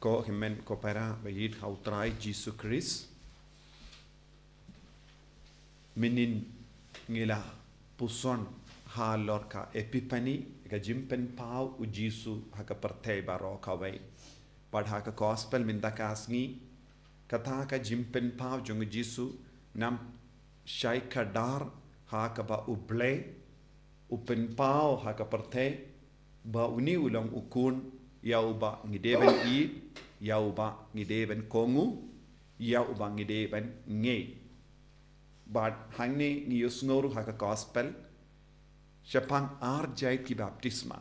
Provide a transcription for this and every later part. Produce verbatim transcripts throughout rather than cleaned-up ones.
Ko hynmen ko para ba ïeit ha u Trai Jisu Khrist. Mynnin ngi la puson halor ka Epiphany, ka jingpynpaw u Jisu ha ka pyrthei baroh kawei. Bad ha ka gospel mynta ka sngi, kata ka jingpynpaw jong u Jisu nam shai kdar ha kaba U Blei u pynpaw ha ka pyrthei, ba une u long u khun ïa uba ngi dei ban ïeit, ïa uba ngi dei ban kohnguh, ïa uba ngi dei ban ngeit. Bad hangne ngi ïohsngew ruh ha ka gospel shaphang ar jait ki baptisma.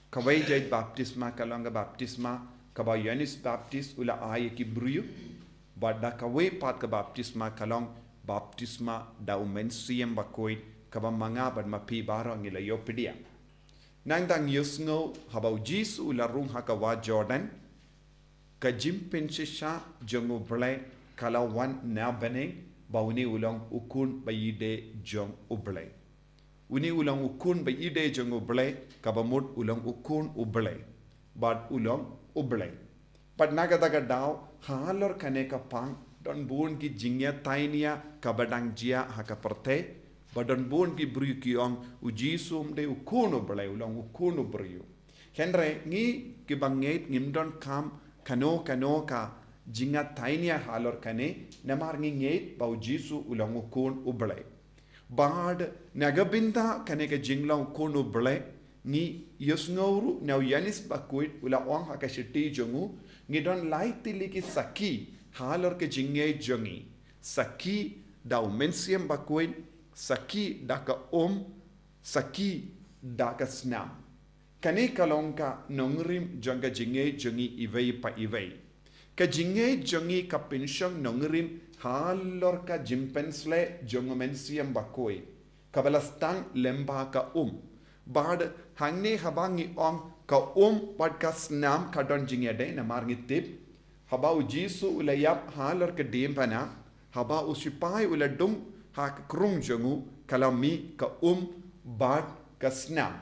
Kawei jait baptisma ka long ka baptisma kaba u Ïoannis Baptist u la ai ïa ki briew. Bad da kawei pat ka baptisma ka long baptisma da u Mynsiem Bakhuid, kaba ma nga bad ma phi baroh ngi la ïoh pdiang. Nangta ngi ïohsngew haba u Jisu u la rung ha ka wah Jordan, ka jingpynshisha jong U Blei ka la wan na bneng, ba une u long u khun ba ïeidei jong U Blei. Une u long u khun ba ïeidei jong U Blei, kaba mut u long u khun U Blei. Bad u long U Blei. Bad na kata ka daw, halor kane ka pang, don bun ki jingïatainia kaba dang jia ha ka pyrthei, ba don bun ki briew ki ong, u Jisu um dei u khun U Blei, u long u khun u briew. Hynrei ngi kiba ngeit ngim donkam kano kano ka jingïatainia halor kane, namar ngi ngeit ba u Jisu u long u khun U Blei. Bad na ka bynta kane ka jinglong khun U Blei, ngi ïohsngew ruh na u Ïoannis Bakhuid u la ong ha ka shithi jong u, ngi don lai tylli ki sakhi halor ka jingngeit jong ngi. Sakhi da u Mynsiem Bakhuid, sakhi da ka um, sakhi da ka snam. Kane ka long ka nongrim jong ka jingngeit jong ngi iwei pa iwei. Ka jingngeit jong ngi ka pynshong nongrim halor ka jingpynsleh jong u Mynsiem Bakhuid, kaba la sdang lyngba ka um. Bad hangne haba ngi ong ka um bad ka snam ka don jingïadei, namar ngi tip haba u Jisu u la ïap halor ka diengphna, haba u sipai u la dung ha ka krung jong u, ka la mih ka um bad ka snam.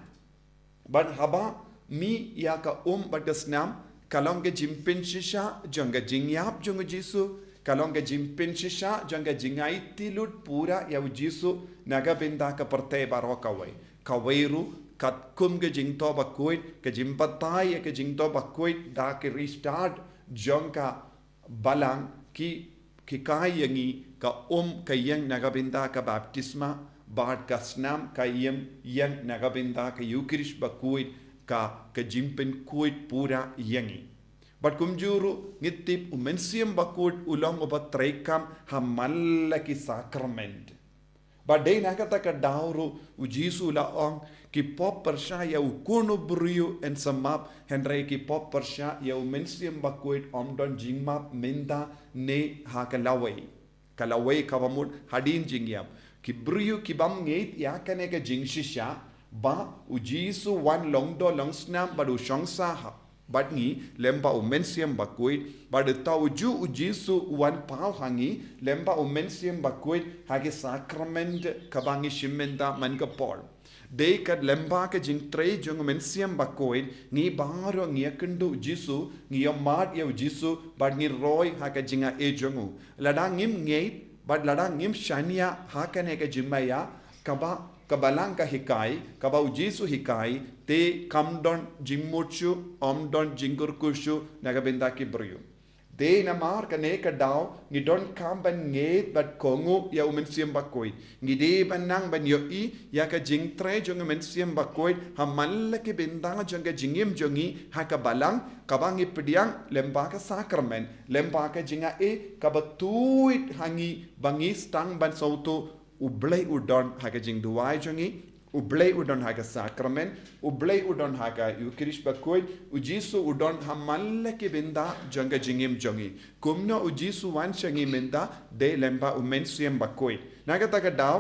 Bad haba mih ïa ka um bad ka snam, ka long ka jingpynshisha jong ka jingïap jong u Jisu, ka long ka jingpynshisha jong ka jingaiti lut pura ïa u Jisu na ka bynta ka pyrthei baroh kawei. Kawei ruh katkum ka jingthoh bakhuid, ka jingbatai ïa ka jingthoh bakhuid da ki riewstad jong ka balang ki hikai ïa ngi ka um ka ïeng na ka bynta ka baptisma, bad ka snam ka ïeng, ïeng na ka bynta ka Eukharist bakhuid, ka, ka jingpynkhuid pura ïa ngi. Bad kumjuh ruh ngi tip u Mynsiem Bakhuid u long uba treikam ha man la ki sakrament. Bad dei na kata ka daw ruh u Jisu u la ong, ki pop pyrshah ïa u Khun u briew yn sa map, hynrei ki pop pyrshah ïa u Mynsiem Bakhuid ym don jingmap mynta ne ha ka lawei. Ka lawei kaba mut hadien jingïap. Ki briew ki bym ngeit ïa kane ka jingshisha, ba u Jisu wan long doh long snam bad u shong sah ha bad ngi lyngba u Mynsiem Bakhuid, bad uta ujuh u Jisu u wan paw ha ngi lyngba u Mynsiem Bakhuid ha ki sakrament kaba ngi shim mynta man ka por. Dei katba lyngba ka jingtrei jong u Mynsiem Bakhuid, ngi baroh ngi ïakynduh u Jisu, ngi ïamad ïa u Jisu, bad ngi roi ha ka jingai jong u. Lada ngim ngeit, bad lada ngim shaniah ha kane ka jingmaïa, kaba, ka balang ka hikai, kaba u Jisu hikai, te kam don jingmut shuh, ym don jingkyrkhu shuh na ka bynta ki briew. Dei namar kane ka daw, ngi donkam ban ngeit bad kohnguh ïa u Mynsiem Bakhuid. Ngi dei ban nang ban ïohi ïa ka jingtrei jong u Mynsiem Bakhuid ha man la ki bynta jong ka jingim jong ngi ha ka balang, kaba ngi pdiang lyngba ka sakrament, lyngba ka jingai kaba tuid ha ngi ba ngi sdang ban sngewthuh, U Blei u don ha ka jingduwai jong ngi, U Blei u don ha ka sakrament, U Blei u don ha ka Eukharist Bakhuid, u Jisu u don ha man la ki bynta jong ka jingim jong ngi. Kumno u Jisu wan sha ngi mynta, dei lyngba u Mynsiem Bakhuid. Na kata ka daw,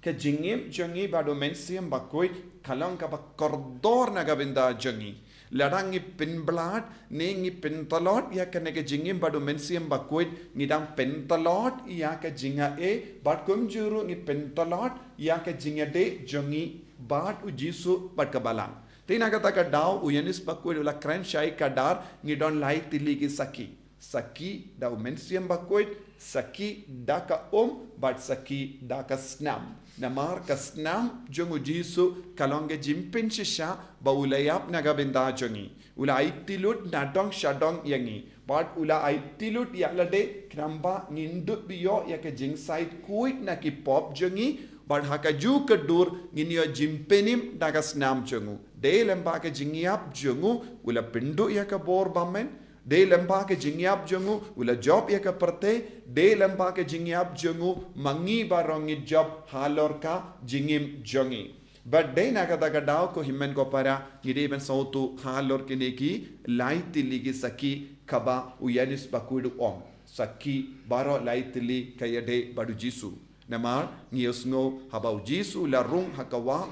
ka jingim jong ngi bad u Mynsiem Bakhuid, ka long kaba kordor na ka bynta jong ngi. Lada ngi pynbeit, ne ngi pyntlot ïa kane ka jingim bad u Mynsiem Bakhuid, ngi dang pyntlot ïa ka jingai, bad kumjuh ruh ngi pyntlot ïa ka jingïadei jong ngi bad u Jisu bad ka balang. Te na kata ka daw u Ïoannis Bakhuid u la kren shai ka dar, ngi don lai tylli ki sakhi. Sakhi da u Mynsiem Bakhuid, sakhi da ka um, bad sakhi da ka snam. Namar ka snam jong u Jisu ka long ka jingpynshisha ba u la ïap na ka bynta jong ngi. U la aiti lut na dong sha dong ïa ngi. Bad u la aiti lut ïa lade khnang ba ngin dup ïoh ïa ka jingshai khuid na ki pop jong ngi. Bad ha kajuh ka dur ngin ïoh jingpynim da ka snam jong u. Dei lyngba ka jingïap jong u u la pynduh ïa ka bor bymman. Dei lyngba ka jingïap jong u u la jop ïa ka pyrthei. Dei lyngba ka jingïap jong u ma ngi baroh ngi jop halor ka jingim jong ngi. Bad dei na kata ka daw ko hynmen ko para, ngi dei ban sngewthuh halor kine ki lai tylli ki sakhi kaba u Ïoannis Bakhuid u ong. Sakhi baroh lai tylli ka ïadei bad u Jisu. Namar ngi ïohsngew haba u Jisu u la rung ha ka wah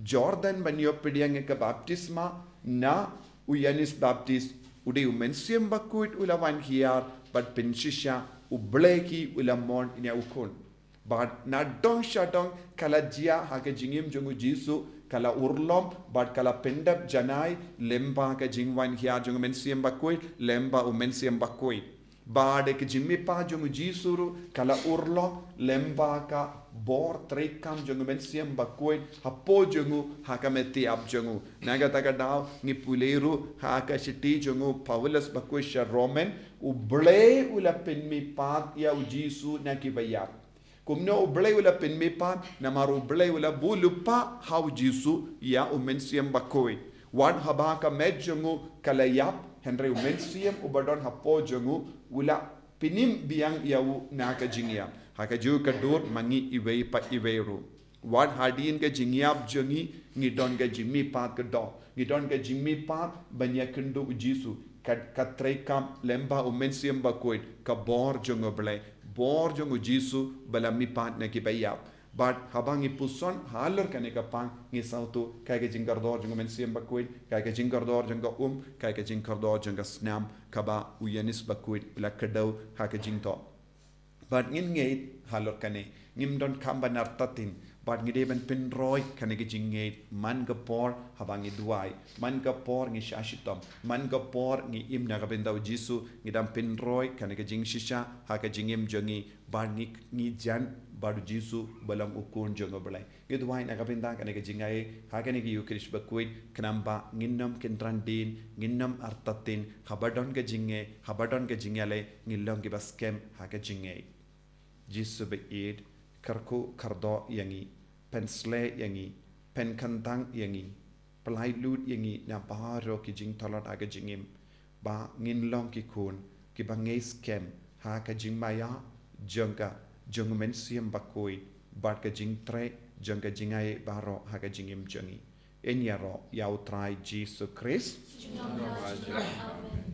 Jordan ban ïoh pdiang ïa ka baptisma na u Ïoannis Baptist, u dei u Mynsiem Bakhuid u la wan hiar bad pynshisha, u Blei ki u la mon ïa u Khun. Bad na dong sha dong ka la jia ha ka jingim jong u Jisu, ka la urlong bad ka la pyndep janai lyngba ka jingwan hiar jong u Mynsiem Bakhuid, lyngba u Mynsiem Bakhuid. Bad ka jingmihpat jong u Jisu ruh ka la urlong lyngba ka bor treikam jong u Mynsiem Bakhuid hapoh jong u ha ka met ïap jong u. Na kata ka daw ngi pule ruh ha ka shithi jong u Paulus Bakhuid sha Roman, u Blei u la pynmihpat ïa u Jisu na kiba ïap. Kumno u Blei u la pynmihpat? Namar u Blei u la buh lypa ha u Jisu ïa u Mynsiem Bakhuid. Wat haba ka met jong u ka la ïap, hynrei u Mynsiem uba don hapoh jong u u la pynim biang ïa u na ka jingïap. Ha kajuh ka dur ma ngi iwei pa iwei ruh. Wat hadien ka jingïap jong ngi ngi don ka jingmihpat ka doh. Ngi don ka jingmihpat ban ïakynduh u Jisu. Ka, ka treikam lyngba u Mynsiem Bakhuid, ka bor jong u Blei, bor jong u Jisu ba la mihpat na kiba ïap. Bad haba ngi puson halor kane ka pang ngi sngewthuh kaei ka jingkordor jong u Mynsiem Bakhuid, kaei ka jingkordor jong ka um, kaei ka jingkordor jong ka snam kaba u Ïoannis Bakhuid u la kdew ha ka jingthoh. Bad ngin ngeit halor kane, ngim donkam ban artatien, bad ngi dei ban pynroi kane ka jingngeit man ka por haba ngi duwai, man ka por ngi shah shitom, man ka por ngi im na ka bynta u Jisu, ngi dang pynroi kane ka jingshisha ha ka jingim jong ngi, bad ngi, ngi jan bad u Jisu ba long u Khun jong u Blei. Ngi duwai na ka bynta kane ka jingaiei ha kane ka Ïukharist Bakhuid, khnang ba ngin nym kyndran dien, ngin nym artatien, haba don ka jingngeit, haba don ka jingïaleh, ngin long kiba skhem ha ka jingngeit. Jisu ba ïeit, kyrkhu kyrdoh ïa ngi, pynshlei ïa ngi, pynkyntang ïa ngi, pyllait lut ïa ngi na baroh ki jingtlot ha ka jingim, ba ngin long ki khun kiba ngeit skhem ha ka jingmaïa jong ka, jong u Mynsiem Bakhuid, bad ka jingtrei jong ka jingaiei baroh ha ka jingim jong ngi. Yn ïaroh ïa u Trai Jisu Khrist. Amen.